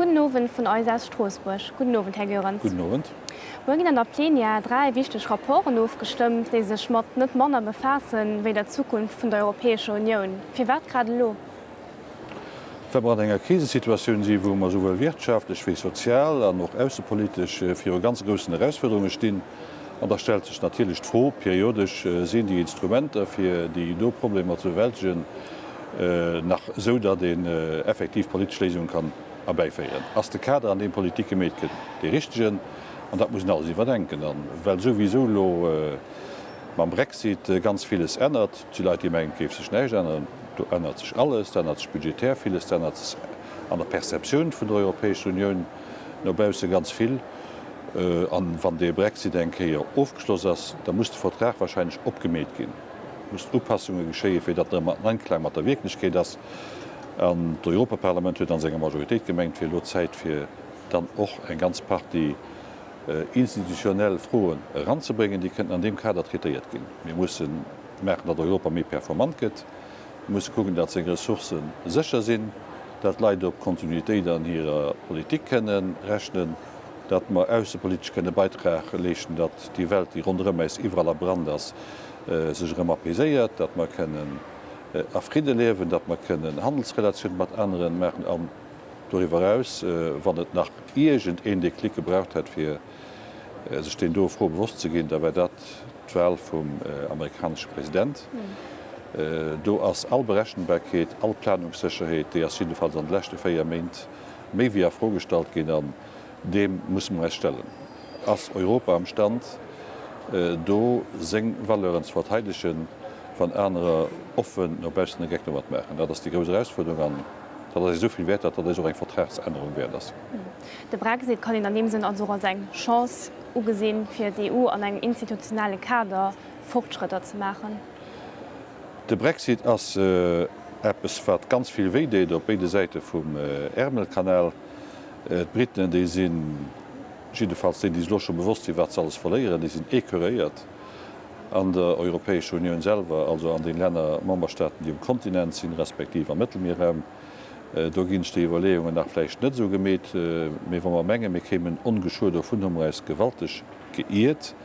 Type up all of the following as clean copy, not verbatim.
Gudden Owend vun eis aus Stroossbuerg. Gudden Owend, Här Goerens. Gudden Owend. Muer ginn an der Plenière 3 wichteg Rapporten ofgestëmmt, déi sech mat net manner befaassen, wéi der Zukunft vun der Europäescher Unioun. Firwat grad elo? Well mer an enger Krisesituatioun sinn, wou mer souwuel wirtschaftlech wéi sozial an och aussepolitesch viru ganz groussen Erausfuerderunge stinn. An da stellt sech natierlech d'Fro, periodesch, Sinn déi Instrumenter, fir déi do Problemer ze bewältegen, nach esou, datt een effektiv politesch Léisunge kann erbäiféieren? Ass de Kader, an deem Politik gemeet gëtt, dee richtegen? An dat muss een alles iwwerdenken. A well souwisou elo mam Brexit ganz villes ännert, et si Leit, déi mengen, et géif sech näischt änneren, do ännert sech alles, et ännert sech budgetär villes, et ännert sech an der Perceptioun vun der Europäescher Unioun no bausse ganz vill. An wann dee Brexit eng Kéier ofgeschloss ass, da muss de Vertrag wahrscheinlech opgemeet ginn, mussen Upassunge geschéien, fir datt en erëm an Einklang mat der Wierklechkeet ass. An d'Europaparlament huet an senger Majoritéit gemengt, et wier elo Zäit, fir dann och eng ganz Partie institutionell Froen eranzebréngen, déi kënnten an deem Kader traitéiert ginn. Mir musse maachen, datt Europa méi performant gëtt. Mir musse kucken, datt seng Ressourcë sécher sinn, datt d'Leit op Kontinuitéit an hirer Politik kënne rechnen, datt mer aussepolitesch kënne Beitrag leeschten, datt déi Welt, déi ronderëm äis iwwerall a Brand ass, sech erëm apaiséiert, datt mer kënnen a Fridde liewen, datt mer kënnen Handelsrelatioune mat anere maachen an doriwwer eraus, wann et nach iergend een Déclic gebraucht hätt, fir sech deen doe Fro bewosst ze ginn, da war dat d'Wahl vum amerikanesche President. Do ass all Berechenbarkeet, all Planungssécherheet, déi ass jiddefalls an de leschte 4 Méint méi wéi a Fro gestallt ginn an deem musse mer eis stellen. Ass Europa am Stand, do seng Valeuren ze verteidegen, wann anerer offen no baussen de Geck domat maachen? Dat ass déi grouss Erausfuerderung an dat ass eis esou vill wäert, datt dat eis och eng Vertragsännerung wäert ass. De Brexit kann een an deem Sënn also och als eng Chance ugesinn, fir d'EU an engem institutionelle Kader Fortschrëtter ze maachen. De Brexit ass eppes, wat ganz vill wéi deet op béide Säite vum Ärmelkanal. D'Briten, déi sinn, jiddefalls déi, déi sech elo scho bewosst sinn, wat se alles verléieren, déi sinn écœuréiert an der Europäescher Unioun selwer, also an den Länner, Memberstaaten, déi um Kontinent sinn, respektiv am Mëttelmierraum. Do ginn sech déi Iwwerleeungen nach vläicht net esou gemeet. Mee wa mer mengen, mir kéimen ongeschuer dovun, hu mer eis gewalteg geiert.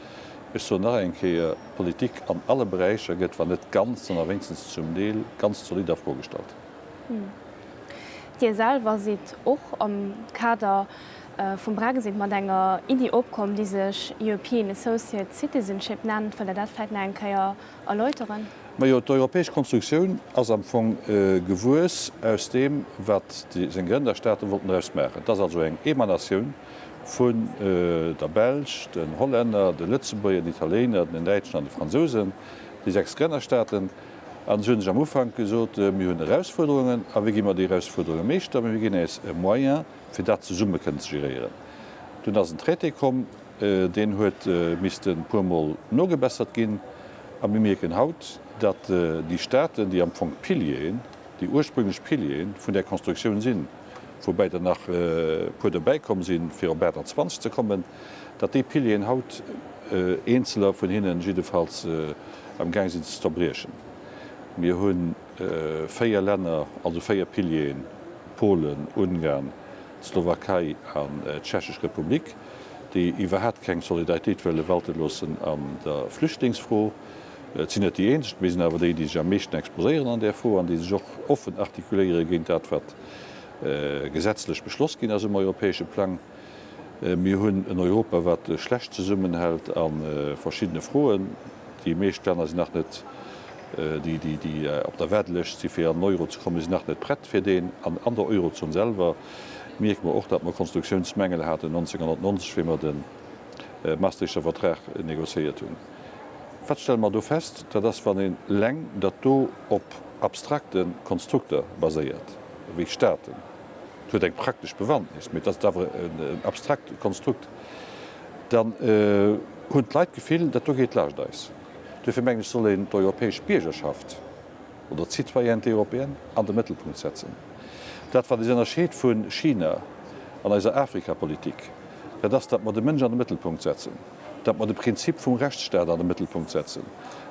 Ech soen nach eng Kéier, D'Politik an alle Beräicher gëtt, wann net ganz, dann a wéinstens zum Deel, ganz zolidd a Fro gestallt. Dir selwer sidd och am Kader vum Brexit mat enger Iddi opkomm, déi sech European Associate Citizenship nennt. Wëllt Der dat vläicht nach eng Kéier erläuteren? Majo, d'europäesch Konstruktioun ass am Fong gewuess aus deem, wat seng Grënnerstaaten wollten draus maachen. Et ass also eng Emanatioun vun der Belsch, den Hollänner, de Lëtzebuerger, den Italiener, den Däitschen an de Fransousen, déi 6 Grënnerstaaten. An se hu sech am Ufank gesot, Mir hunn Erausfuerderungen a wéi gi mer déi Erausfuerderunge meeschter? Mä mir ginn äis e Moyen, fir dat zesumme kënnen ze geréieren. Dunn ass en Traité komm. Deen huet misste puer Mol nogebessert ginn. A mir mierken haut, datt déi Staaten, déi am Fong d'Pilieren, déi ursprünglech Piliere vun där Konstruktioun sinn, woubäi der nach e puer dobäikomm sinn, fir op 28 ze kommen, datt déi Pilieren haut, eenzeler vun hinnen jiddefalls, amgaang sinn ze zerbriechen. Mir hu véier Länner, also véier Pilieren, Polen, Ungarn, d'Slowakei an d'Tschechesch Republik, déi iwwerhaapt keng Solidaritéit wëlle walte loossen an der Flüchtlingsfro. Et sinn net déi eenzeg, mee sinn awer déi, déi sech am meeschten exposéieren an där Fro an déi sech och offen artikuléiere géint dat, wat gesetzlech beschloss ginn ass um europäesche Plang. Mir hunn en Europa, wat schlecht zesummenhält a verschiddene Froen. Déi meescht Länner sinn nach net, déi, déi op der Waardelëscht si fir an den Euro ze kommen, sinn nach net prett fir deen. An an der Eurozon selwer mierke mer och, datt mer Konstruktiounsmängel haten 1990, wéi mer de Maastrichter Vertrag négociéiert hunn. Wat stelle mer do fest? Dat ass, wann een eleng dat do op abstrakte Konstrukter baséiert, wéi Staaten, et huet eng praktesch Bewandtnis, mee et ass awer en abstrakt Konstrukt, dann hunn d'Leit d'Gefill, dat do geet laascht eis. Duerfir mengen ech, soll een d'europäesch Biergerschaft oder d'Citoyenneté européenne an de Mëttelpunkt setzen. Dat, wat eis ënnerscheet vu China an eiser Afrikapolitik, dat ass, datt mer de Mënsch an de Mëttelpunkt setzen, datt mer de Prinzip vum Rechtsstaat an de Mëttelpunkt setzen,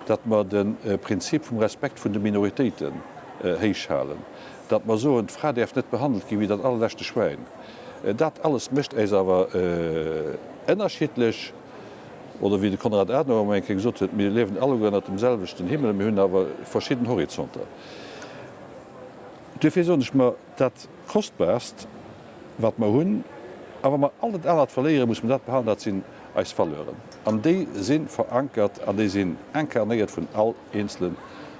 datt mer de Prinzip vum Respekt vun de Minoritéiten héichhalen, datt mer soen, d'Fra däerf net behandelt gi wéi dat allerleschte Schwäin. Dat alles mécht äis awer ënnerschiddlech. Oder wéi de Konrad Adenauer emol eng Kéier gesot huet, Mir liewen alleguer ënnert dem selwechten Himmel, mir hunn awer verschidden Horizonter. Duerfir soen ech mer, dat Kostbaarst, wat mer hunn, a wa mer all dat anert verléieren, muss mer dat behalen, dat sinn eis Valeuren. An déi si verankert an déi sinn incarnéiert vun all eenzelen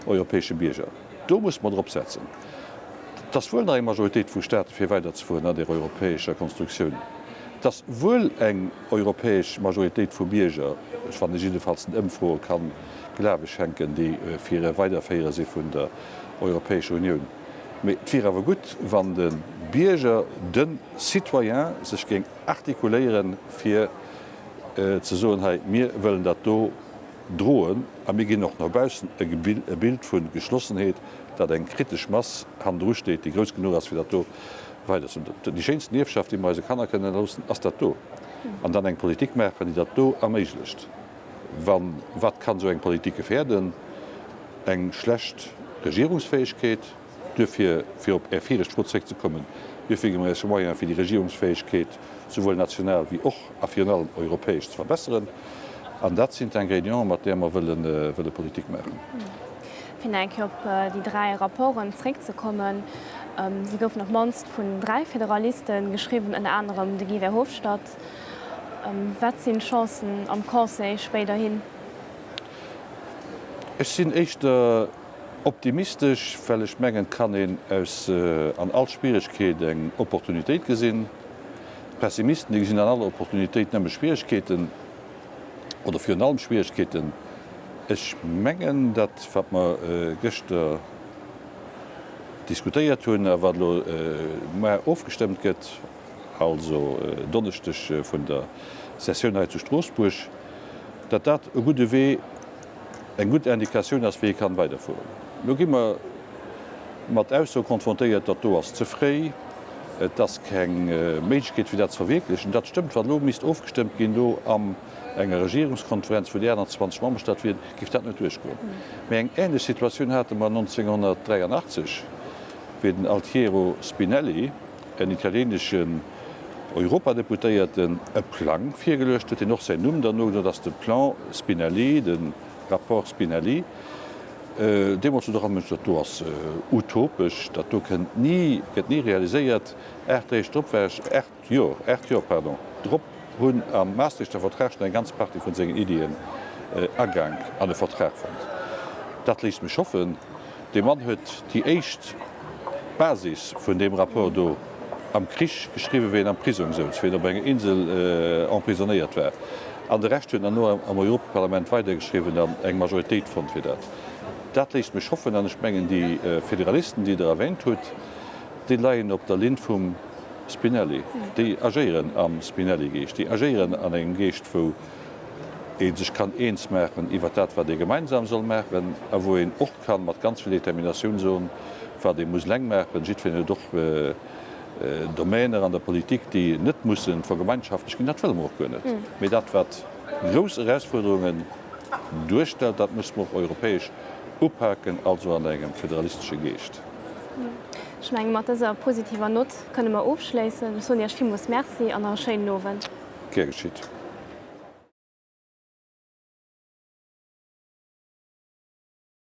europäesche Bierger. Do muss mer drop setzen. Et ass wuel nach eng Majoritéit vu Staate fir weiderzefueren an där europäescher Konstruktioun. Et ass wuel eng europäesch Majoritéit vu Bierger, wann ee jiddefalls den Ëmfroe ka Glawe schenken, déi fir e Weiderféiere si vun der Europäescher Unioun. Mee et wier awer gutt, wann de Bierger, de Citoyen sech géing artikuléieren, fir ze soen, hei, mir wëllen dat do droen a mir ginn och no baussen e Bild vu Geschlossenheet, dat eng kritesch Mass hannendru steet, déi grouss genuch ass, fir dat do weider ze. Déi schéinsten Ierfschaft, déi mer eise Kanner kënnen hannerloossen, ass dat do. An dann eng Politik maachen, déi dat do erméiglecht. Wann, wat kann esou eng Politik gefäerden? Eng schlecht Regierungsfäegkeet. Duerfir, fir op Är viregt Fro zréckzekommen, duerfir gi mer eis Moyene fir déi Regierungsfäegkeet souwuel national wéi och a virun allem europäesch ze verbesseren. An dat sinn d'Ingrédienten, mat där mer wëlle Politik maachen. Fir nach eng Kéier op déi 3 Rapporten zréckzekommen, Si goufen op d'mannst vun 3 Federaliste geschriwwen, ënner anerem de Guy Verhofstadt. Wat sinn d'Chancen am Conseil spéiderhin? Ech sinn éischter Optimistesch, well ech mengen, et kann een aus an all Schwieregkeet eng Opportunitéit gesinn. D'Pessimisten, déi gesinn an aller Opportunitéit nëmme Schwieregkeeten oder virun allem Schwieregkeeten. Ech mengen, dat wat mer gëschter diskutéiert hunn a wat elo muar ofgestëmmt gëtt, also Donneschdeg vun der Sessioun hei zu Stroossbuerg, datt dat e gudde Wee, eng gutt Indikatioun ass, wéi ee kann weiderfueren. Elo gi mer mat Aussoe konfrontéiert, dat do ass ze fréi, et ass keng Méiglechkeet fir dat ze verwierklechen. Dat stëmmt, wann elo misst ofgestëmmt ginn do an enger Regierungskonferenz, wou déi 28 Memberstaat wieren, géif dat net duerchgoen. Mä eng ähnlech Situatioun hate mer 1983, wéi den Altiero Spinelli, en italieneschen Europadeputéierten, e Plang virgeluecht huet, deen och säin Numm derno, dat ass de Plan Spinelli, de Rapport Spinelli. Deemools huet och all Mënsch gesot, dat do ass utopesch, dat do kënnt ni, gëtt ni realiséiert. Aacht Deeg drop war ech, aacht Jor, aacht Jor, pardon, drop hunn am Maastrichter Vertrag schonn eng ganz Partie vun sengen Iddien Agank an de Vertrag fonnt. Dat léisst mech hoffen. Dee Mann huet déi éischt Basis vun deem Rapport do am Krich geschriwwen, wéi en am Prisong souz, wéi en op enger Insel emprisonnéiert war. An de Rescht huet en dann no am Europaparlament weidergeschriwwen an eng Majoritéit fonnt fir dat. Dat léisst mech hoffen. An ech mengen, déi Federalisten, déi Der erwähnt hutt, déi leien op der Linn vum Spinelli. Déi agéieren am Spinelli-Geescht. Déi agéieren an engem Geescht, wou ee sech kann eens maachen iwwert dat, wat ee gemeinsam soll maachen a wou een och ka mat ganz vill Determinatioun soen, wat ee muss eleng maachen. Jiddwereen huet och Domainer an der Politik, déi net mussen vergemeinschaftlech ginn. Dat wëlle mer och guer net. Mee dat, wat grouss Erausfuerderungen duerstellt, dat musse mer och europäesch upaken, also an engem federalistesche Geescht. Ech mengen, mat dëser positiver Nott kënne mer ofschléissen. Ech soen Iech villmools Merci an nach e schéinen Owend. Gär geschitt.